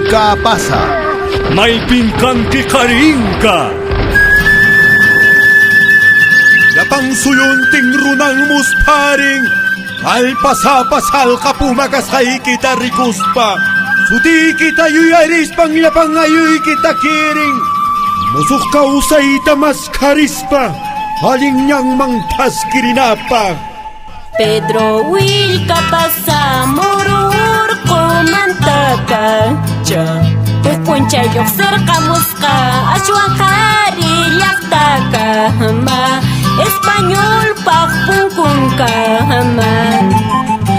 Willkapasa. Maypin kanki qarinka. Llapan suyuntin runan muspharin. Allpasapa salqa puma kasqaykita rikuspa. Sutiykita yuyarispan llapan ayuykita kirin. Musuq kawsayta maskharispa. Allin ñanman thaskirinapaq. Pedro Willkapasa mururqumantaka cha huk p'unchay lluqsirqamusqa ashwan qhari llaqtakama españolpaq punkunkama.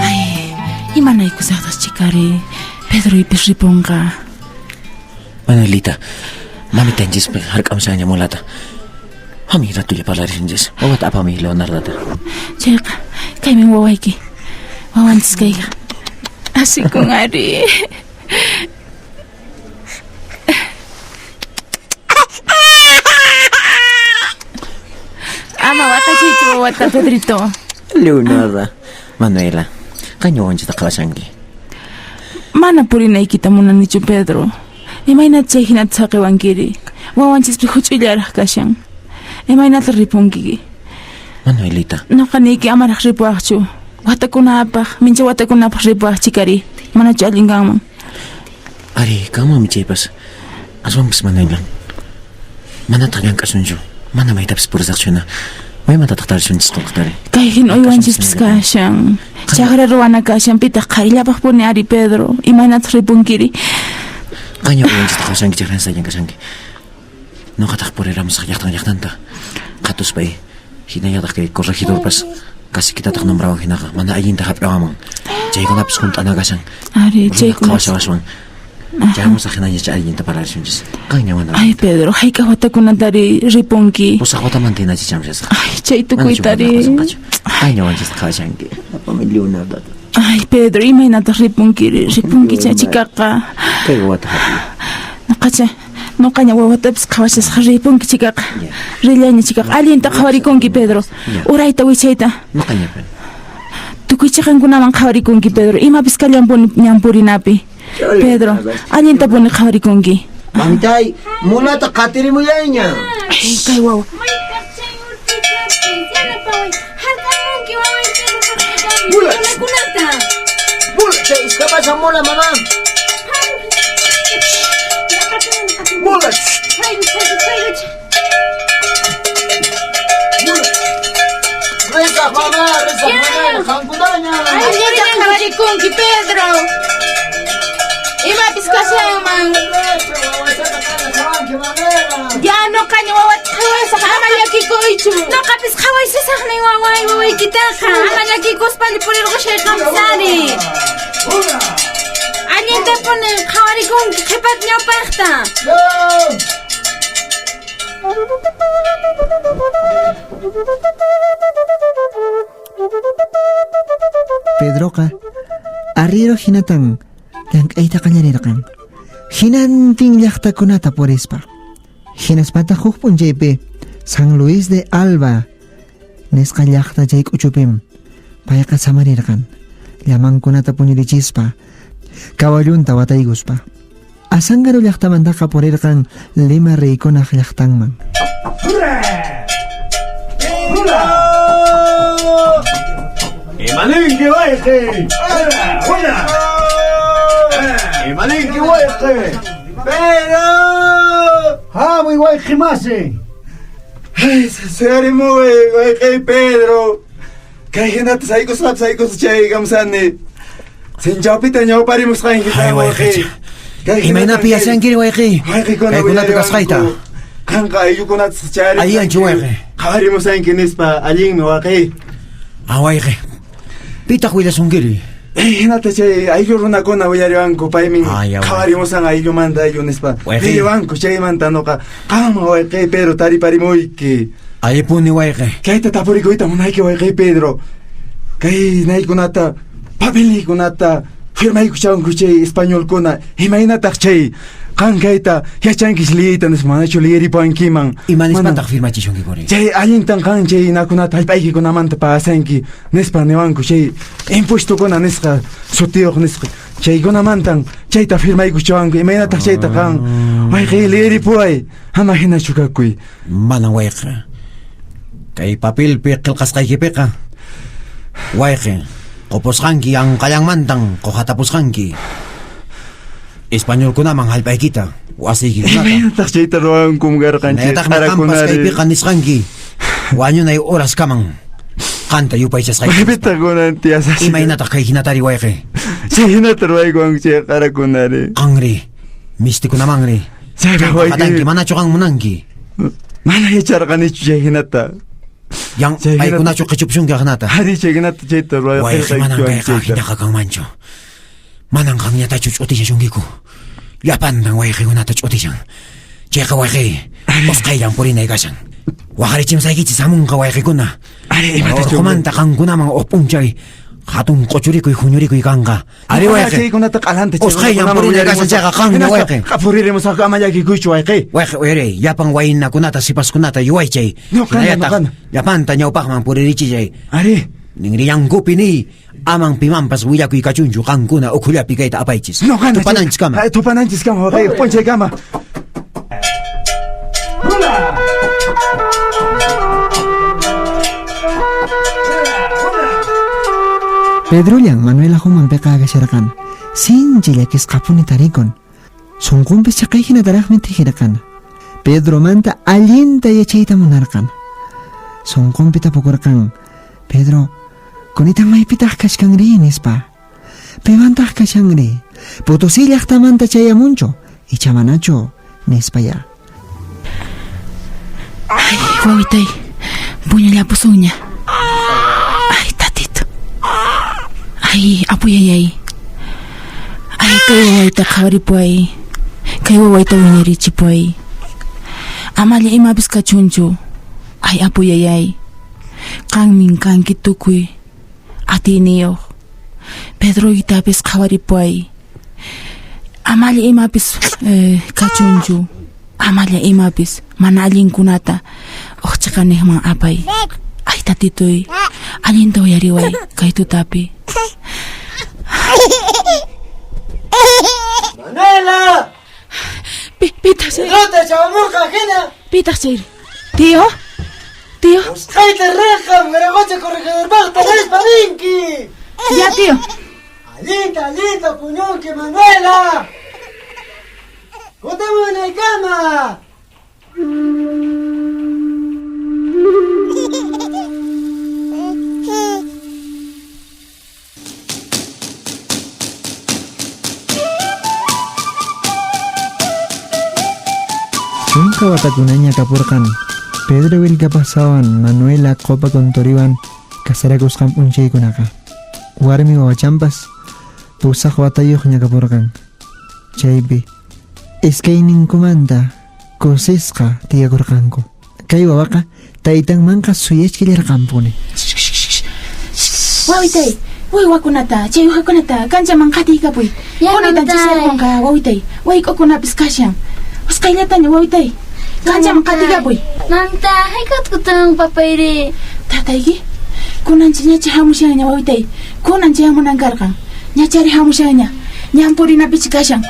Ay, imanaykusaqtaq chikari Pedroypis ripunqa. Manuelita, mamitanchispi hark'amushanña mulata. Hamuy ratulla parlarisunchis. Wawata apamuy Leonardata. Chayqa, kaymin wawayki. Wawanchis kayqa. Asikun ari. Ama waqachiychu wawata, Pedrito. Leonarda, Manuela, qanña wawanchista qhawashanki. Mana purinaykita munanichu, Pedro. Imaynata chay hinata saqiwankiri? Wawanchispi huch'uyllaraq kashan. Imaynata ripunki? Manuelita. Noqa niyki amaraq ripuwaqchu. Watakunapaq, mincha watakunapaq ripuwaq chikari. Manachu allin kanman? Ari, kanmanmi chaypas. Aswanpas Manuela. Manataq llank'asunchu. Mana maytapis purisaqchu hina. Maymantataq tarisunchis qolqetari? Kay hina uywanchispis kashan. Chakra ruwana kashan, pitaq qharillapaqpuni ari Pedro. Imaynataq ripunkiri? Qaña uywanchista qhawasanki chakransta llank'ashanki. Noqataq puriramusaq llaqtan llaqtanta. Qhatuspay, hinallataq kay corregidorpas kasikitataq nombrawan hinaqa mana allinta hap'iwaman. Chaykunapis hunt'ana kashan. Ari, chaykuna. Qhawashawaswan. Chayamusaq hinaña chay allinta parlarisunchis. Qanña mana. Ay, Pedro, hayk'a watakunatari ripunki? Pusaq watamanta hinachi chamshasaq. Ay, chay tukuytari. Qanña wanchista qhawashanki. Apami Leonardo. Ay, Pedro, imaynataq ripunki? Ripunki chay chikaqa. Kay wawata hap'iy. Noqacha, noqaña wawatapis qhawashasqa ripunki chikaqa. Rillaña chikaqa. Allinta qhawarikunki, Pedro. Urayta wichayta. Noqaña. Tukuy chiqankunaman qhawarikunki, Pedro. Imapis kallanpuni ñan purinapi. Pedro, allintapuni qhawarikunki. Mamitay, mulata qatirimullayña. Ay, kay wawa. Mula. Mula, chay iskapasha mula, mamá. Mula. Risaq, mamá, risaq, mamá, qankunaña. Allinta qhawarikunki, Pedro. Imapis kashanman. Ya noqaña wawata qhawasaq, ama llakikuychu. Noqapis qhawaysasaqnin waway wawaykitaqa. Ama llakikuspa purirqushay qamsari. Allintapuni qhawarikunki qhipat ñawpaqta. Pedroqa arriero hinatan llank'ayta qallarirqan. Hinantin llaqtakunata purispa. Hinaspataq huk p'unchaypi San Luis de Alba nisqa llaqta chay k'uchupim payqa samarirqan, llamankunata puñurichispa, kawallunta wataykuspa. Azángaro llaqtamantaqa purirqan Lima reykunaq llaqtanman. Imaninki wayqi? Wala! Imaninki wayqi? Pero! Hamuy wayqi masi. Ay, suyarimuy wayqi Pedro. Kay hinata saykusqapi saykusqa chay kamsani. Sinchawpita ñawparimusqanki Ay, wayqicha. Imaynapi yachankiri wayqi? Wayqikuna Kaykunapi kasqayta. Qanqa ayllukunata chayari. Allinchu wayqi? Qhawarimusanki nispa allinmi wayqi. Ah, wayqi. Pitaq willasunkiri? Hinata chay ayllu runakuna willariwanku paymin qhawarimusan ayllumanta ayllu nispa. Willariwanku chaymanta noqa qanman wayqi Pedro tariparimuyki. Allipuni wayqi. Kayta tapurikuyta munayki wayqi Pedro. Kay naykunata papelniykunata firmaykuchanku chay españolkuna imaynataq chay qan kayta yachankis liyiyta nispa manachu liyiripuwankiman. Ima nispataq firmachishunkikuri? Chay allintan qan chay nakunata hallp'aykikunamanta pasanki nispa niwanku chay impuestokuna nisqa sutiyuq nisqa. Chaykunamantan chayta firmaykuchawanku imaynataq chayta qan wayqey liyaripuway ama hinachu kakuy. Manan wayqe. Kay papelpi qillqasqaykipiqa wayqe qupusqanki yanqallanmantan quhatapusqanki. Españolkunaman hallp'aykita wasiykikunata. Imaynataq chayta ruwankum karqan chay Hinallataqmi qampas qarakunari. kaypiqa nisqanki wañunay horaskaman qanta yupaychasqayki. Maypitaq kunan tiyasaq? Imaynataq kay hinatari wayqe? Chay hinata ruwaykuwanku chay qarakunari. Qanri mistikunamanri. Chaypaq wayqey. Qatanki manachu qan munanki? Mana yacharqanichu chay hinata. Yan Chay hinata- paykunachu qichupsunki hinata. Ari chay hinata chayta ruway Wayqe manan qillqaykuwan kayqa chayta. hinaqa kanmanchu. Manan qanñatachu ch'utishashunkiku. Llapantan wayqikunata ch'utishan. Chayqa wayqi usqayllan purinay kashan. Waqarichimsaykichis hamunqa wayqikuna. Ari imatachu. Urqumanta qankunaman uq p'unchay hatun q'uchurikuy huñurikuy kanqa. Ari wayqi. Chaykunata q'alanta Usqayllan purinay kashan chayqa qanña wayqi. Puririmusaqku ama llakikuychu wayqi. Wayqi uyariy, llapan waynakunata sipaskunata yuwaychay. Ñuqana, Hinallataq ñuqana. llapanta ñawpaqman puririchillay. Ari. Ninriyankupi niy, aman pimanpas willakuy kachunchu qankuna ukhullapi kayta apaychis. Ñuqana. Tupananchiskama. Ay, Tupananchiskama wayqi, p'unchaykama. Pedrollan Manuela humanpiqa kasharqan. Sinchi llakisqapuni tarikun. Sunqunpis chaqay hinataraqmi tijirqan. Pedromanta allinta yachayta munarqan. Sunqunpi tapukurqan. Pedro, kunitan maypitaq kashkanri nispa. Piwantaq kashanri. Potosí llaqtamanta chayamunchu, icha manachu, nispa ya. Ay, wawitay, puñullapusunña. Ay, tatito. Ay, apuyayay. Ay, kay wawayta qhawaripuay. Kay wawayta wiñarichipuay. Amalla imapis kachunchu. Ay, apuyayay. Qanmin kanki tukuy atiyniyuq. Pedroytapis qhawaripuay. Amalla imapis kachunchu. Amalla imapis mana allinkunata uqchiqaniqman apay. Ay, tatitoy, allinta uyariway kay tutapi. Manuela! Pitaq chay? Pedrota chamurqa hina! Pitaq chay? Tío? Tío? Usqhayta riqam Wiraqocha corregidorpaqta rispa rinki! Ya, tío. Allinta, allinta puñunki, Manuela! Kutimunaykama! Chunka watakunaña kapurqan. Pedro Vilcapasawan Manuela Qopa Contoriwan casarakusqan p'unchaykunaqa. Warmi wawachanpas pusaq watayuqña kapurqan. Chaypi iskayninkumanta kusisqa tiyakurqanku. Kay wawaqa taytanmanqa suyachkillarqanpuni. Wawitay, uywakunata, chay uhakunata kanchaman qatiykapuy. Ya, Kunitan mamtay. chisarqunqa wawitay. Wayk'ukunapis kashan. Usqhayllataña wawitay. Kanchaman qatiykapuy. Mamta, hayk'ataq kutimunqa papayri? Tatayki, kunanchi ñacha hamushanña wawitay. Kunanchi hamunan karqan. Ñachari hamushanña. Ñan purinapichi kashan.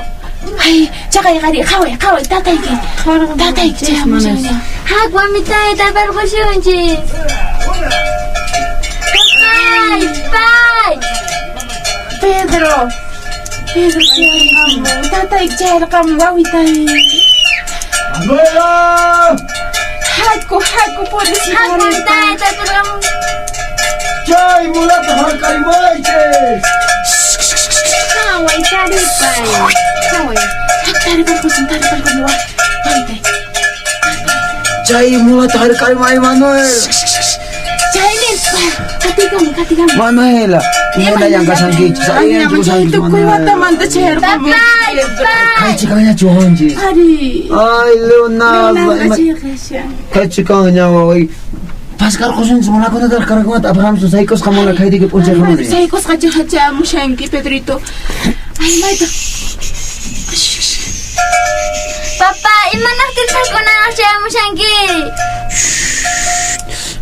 Ay, chaqay qari, qhaway, qhaway, tatayki. Tatayki chay hamushanña. Hak, mamitay, taparqushunchis. Papay, pay. Pedro. Pedro chayarqamun. Tatayki chayarqamun, wawitay. Manuela! Haku, haku, puris. Hak, mamitay, taparqamun. Chay mulata harkarimuwaychis! Qhaway, taripay. Qhaway. Hak, tariparqusun, tariparqusun, wawitay. Chay mulata harkarimuway, Manuel. Chaynin, qatikamun, qatikamun. Manuela, imaynallan kashankichis? Allinchu Chay kashankichis, tukuy Manuela? watamanta chayarqamun. Papay, pay. Kaychikanñachu wawanchis? Ari. Ay, Leonardo. Leonardo chayqashan. Kaychikanña waway. Paskarqusunchis mulakunata karakunata apaqamusun saykusqa mula kaytiki p'unchay hamuni. Saykusqa chahachamushanki, Pedrito. Ay, maytaq. Papá, imanaqtintaq kunanqa chayamushanki?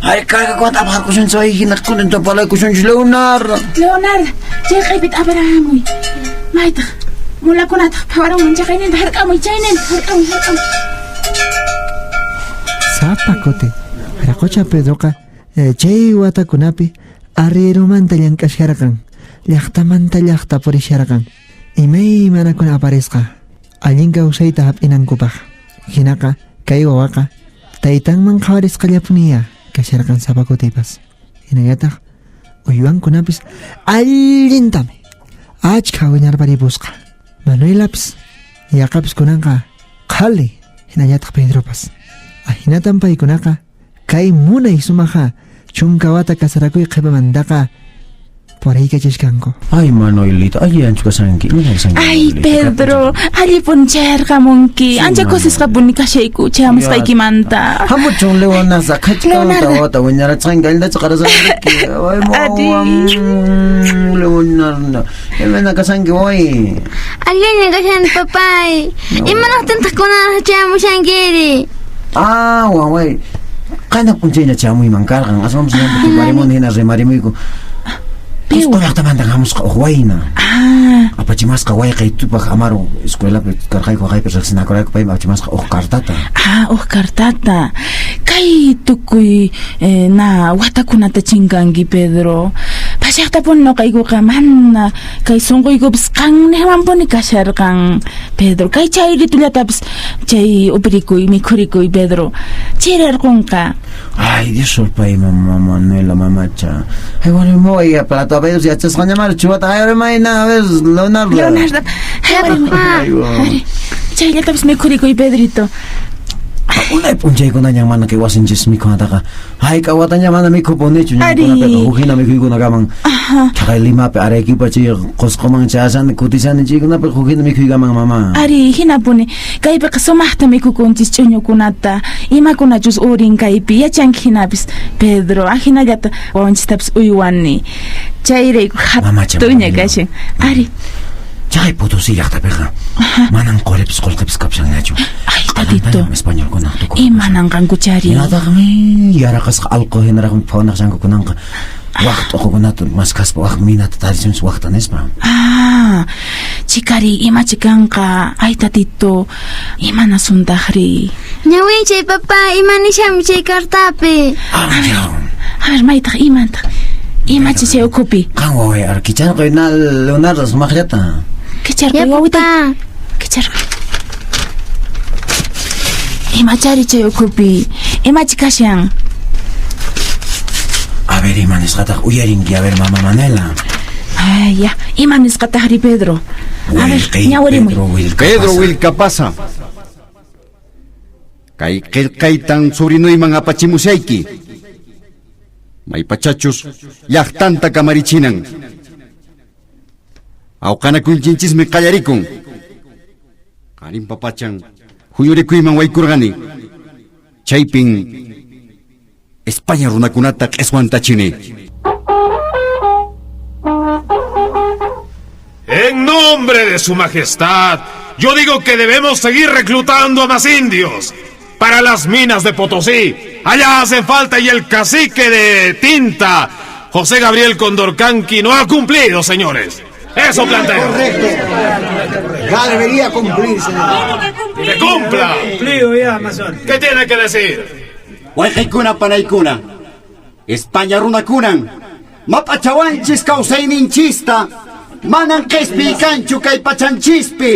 Ay, kargakunata apaqarqusunchis ay hina kunanta palaykusunchis, Leonardo. Leonardo, chay q'ipita aparamuy. Maytaq mulakunataq phawarunman chaqayninta hark'amuy chayninta hark'amuy hark'amuy. Sapa kuti Wiraqocha Pedroqa chay watakunapi arrieromanta llank'asharqan, llaqtamanta llaqta purisharqan, imaymanakuna aparisqa allin kawsayta hap'inankupaq. Hinaqa kay wawaqa taytanman qhawarisqallapuniya kasharqan sapa kutipas. Hinallataq uywankunapis allintami achkha wiñarparipusqa. Manuelapis yaqapis kunanqa qhali, hinallataq Pedropas. Ahinatan paykunaqa kay munay sumaqa chunka wata casarakuy qhipamantaqa puriykachashkanku. Ay, Manuelita, alliyanchu kashanki? Ima kashanki? Ay, Pedro, allipuni chayarqamunki. Ancha kusisqapuni kashayku chayamusqaykimanta. Hamuchun Leonardo, khachkanta wata wiñarachqanki, allintachu qarasqanki. Ay, wawa, Leonardo, imayna kashanki, waway? Allinña kashani, papay. Imanaqtintaq kunanraq chayamushankiri? Ah, waway. Qayna p'unchayña chayamuyman karqan, aswanpas ñanpi tuparimuni hina rimarimuyku. Cusco llaqtamantan hamusqa uq wayna. Apachimasqa wayqay Tupac Amaru escuelapi karqayku waqaypi riqsinakurayku, paymi apachimasqa uq cartata. Ah, uq cartata. Kay tukuy na watakunata chinkanki, Pedro. Pashaqtapuni noqaykuqa mana kay sunquykupis qanniqmanpuni kasharqan, Pedro. Kay chayritullatapis chay upirikuy, mikhurikuy, Pedro. Chirarqunqa. Ay, Dios sulpay, mamá Manuela, mamacha. Ay, bueno, me voy a plato a ver si achas llamar chuata. Ay, ahora mañana, a ver, Leonardo. Leonardo. Ay, papá. Ay, chayllatapis mikhurikuy, Pedrito. Unay p'unchaykunañan mana kay wasinchis mikhunataqa. Hayk'a wataña mana mikhupunichu ñankunapiqa huk hina mikhuykunakaman. Chaqay Limapi Arequipa chay Qusquman chayashani kutishani chaykunapiqa huk hina mikhuykaman mama. Ari, hinapuni. Kaypiqa sumaqta mikhukunchis ch'uñukunata, imakunachus urin kaypi yachanki hinapis, Pedro, ahinallata wawanchistapis uywani. Chayrayku hatuña kashan. Ari. Chay Potosí llaqtapiqa manan quripis qullqipis kapshanñachu. Ay, tatito. Españolkunaq tukuy. Imananqankuchari. Hinataqmi yaraqasqa allqu hinaraqmi phawanaqshanku kunanqa. Waq t'uqukunata maskaspa waq minata tarisunchis waqta nispa. Ah, chikari imachi kanqa. Ay, tatito, imanasuntaqri? Ñawinchay, papá, ima nishami chay cartapi. A ver, maytaq, imantaq? Imachi chay ukhupi? Qan waway, ar kicharqoy na Leonardo sumaqllata. Kicharqoy wawitay. Kicharqoy. Imachari chay ukhupi? Imachi kashan? A ver, ima nisqataq uyarinki, a ver, mama Manuela. Ay, ya, ima nisqataqri, Pedro? A ver, ñawirimuy. Pedro Wilcapasa. Kay qillqaytan surinuyman apachimushayki. Maypachachus llaqtanta kamarichinan. Awqanakunchinchishmi qallarikun. Qarin papachan huñurikuyman waykurqani. Chaypin España runakunata q'iswantachini. En nombre de su majestad, yo digo que debemos seguir reclutando a más indios para las minas de Potosí. Allá hacen falta y el cacique de Tinta, José Gabriel Condorcanqui, no ha cumplido, señores. Eso planteo. Correcto. Ya debería cumplir, señor. ¡Que cumpla! Cumplido ya, Amazon. ¿Qué tiene que decir? Wayqaykuna panaykuna, España runakunan, map'achawanchis kawsayninchista, manan qhispi kanchu kay pachanchispi.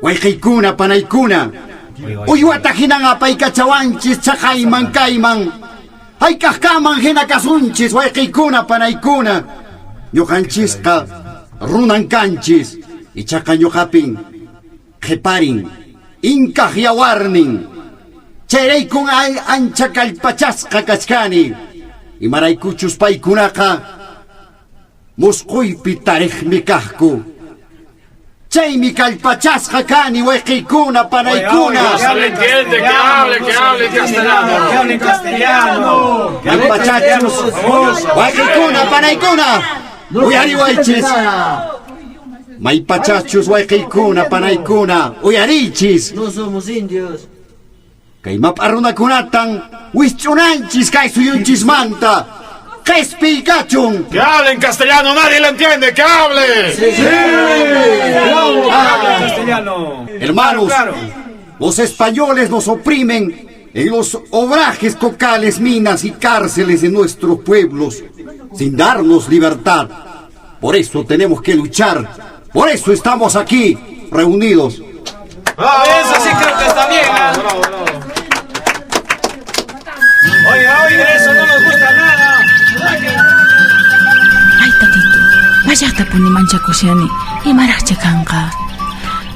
Wayqaykuna panaykuna, uywata hinan apaykachawanchis chaqayman kayman. Hayk'aqkaman hina kasunchis wayqaykuna panaykuna. Ñuqanchisqa runan kanchis, ichaqa ñuqapin qhiparin, inkaq yawarnin. Chayraykun ay ancha kallpachasqa kachkani. Imaraykuchus paykunaqa musquypi tariqmi kaqku. Chaymi kallpachasqa kani wayqiykuna panaykuna. Se le entiende, que hable, que hable castellano. Que hable castellano. Maypachachus wayqiykuna panaykuna. Uyariwaychis. Maypachachus wayqiykuna panaykuna. Uyarichis. No somos indios. Kay map'a runakunatan wisch'unanchis kay suyunchismanta. Qespiy kachun. ¡Que hable en castellano! ¡Nadie lo entiende! ¡Que hable! ¡Sí! ¡Sí! ¡Bravo! ¡Hable en castellano! Hermanos, Claro, los españoles nos oprimen en los obrajes, cocales, minas y cárceles de nuestros pueblos, sin darnos libertad. Por eso tenemos que luchar. Por eso estamos aquí, reunidos. Eso sí creo que está bien. ¿Ah? Oiga, oiga, eso no nos gusta nada. Ay, tatito, mallaqtapuni manchakushani, imaraqcha kanqa.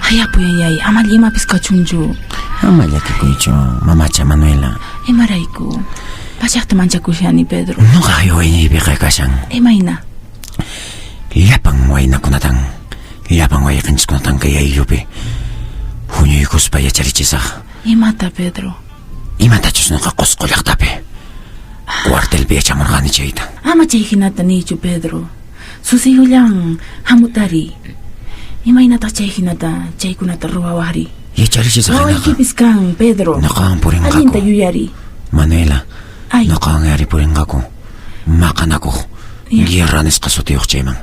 Ay, apu yayay, ama imapis kachunchu. Ama llakikuychu, mamacha Manuela. Imarayku, mallaqta manchakushani, Pedro. Noqa yuyayniypiqa kashan. Imayna? Llapan waynakunatan, llapan wayqenchiskunatan kay ayllupi huñuykuspa yacharichisaq. Imata, Pedro? Imatachus noqa Qusqu llaqtapi cuartelpi yachamurqani chayta. Ama chay hinata niychu, Pedro. Susiyullan hamutari. Imaynataq chay hinata chaykunata ruwawaqri? Yacharichisaq hinaqa. Wawaykipis kan, Pedro. Noqawan purinqaku. Allinta yuyari. Manuela, Ay. noqawan ari purinqaku. Maqanakuq. Guerra nisqa sutiyuq chayman.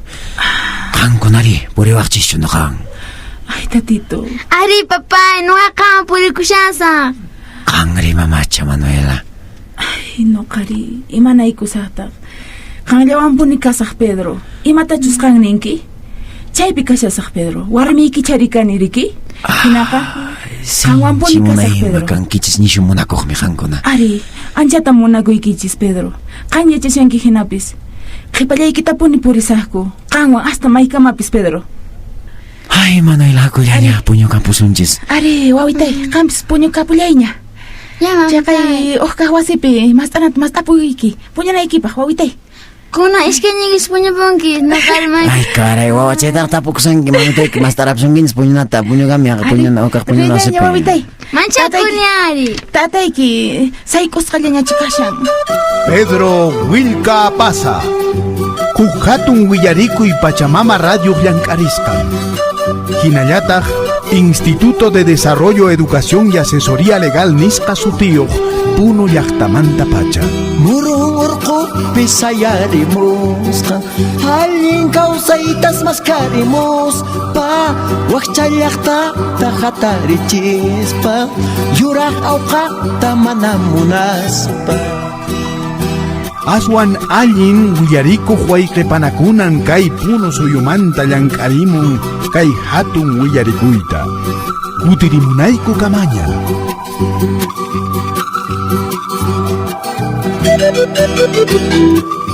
Qankunari puriwaqchischu noqawan. Ay, tatito. Ari, papá, noqaqa purikushasaq. Qanri mamacha Manuela. Ay, noqari, imanaykusaqtaq. Qanllawanpuni kasaq, Pedro. Imatachus qan ninki? Chaypi kashasaq, Pedro. Warmiykichari kani, riki? Hinaqa, qanwanpuni Sinchi kasaq, munaymi Pedro. kankichis nishu munakuqmi qankuna. Ari, anchata munakuykichis, Pedro. Qan yachashanki hinapis. Qhipallaykitapuni purisaqku. Qanwan hasta maykamapis, Pedro. Ay, Manuela, hakullaña puñukapusunchis. Ari, wawitay, qampis puñukapullayña. Chaqay uqkaq wasipi mast'anata mast'apuyki. Puñunaykipaq, wawitay. Kuna iskayniykis puñupunki, noqari may. Ay, caray, wawa, chaytaqa tapukusanki, mamitayki mast'arapusunkichis puñunata, puñukami, puñuna, uqaq puñuna Rillaña, wasipi. wawitay. Manchakuni ari. Tatayki sayk'usqallañachu kashan. Pedro Willka Pasa. Huk hatun willarikuy Pachamama Radio llank'arisqan. Hinallataq Instituto de Desarrollo, Educación y Asesoría Legal nisqa sutiyuq Puno llaqtamanta pacha. Murun urqupi sayarimusqa allin kawsaytas maskarimuspa wakcha llaqtata hatarichispa yuraq awqata mana munaspa. Aswan allin willarikuq wayqipanakunan kay Puno suyumanta llank'arimun kay hatun willarikuyta. Kutirimunayku kamaña. Thank you.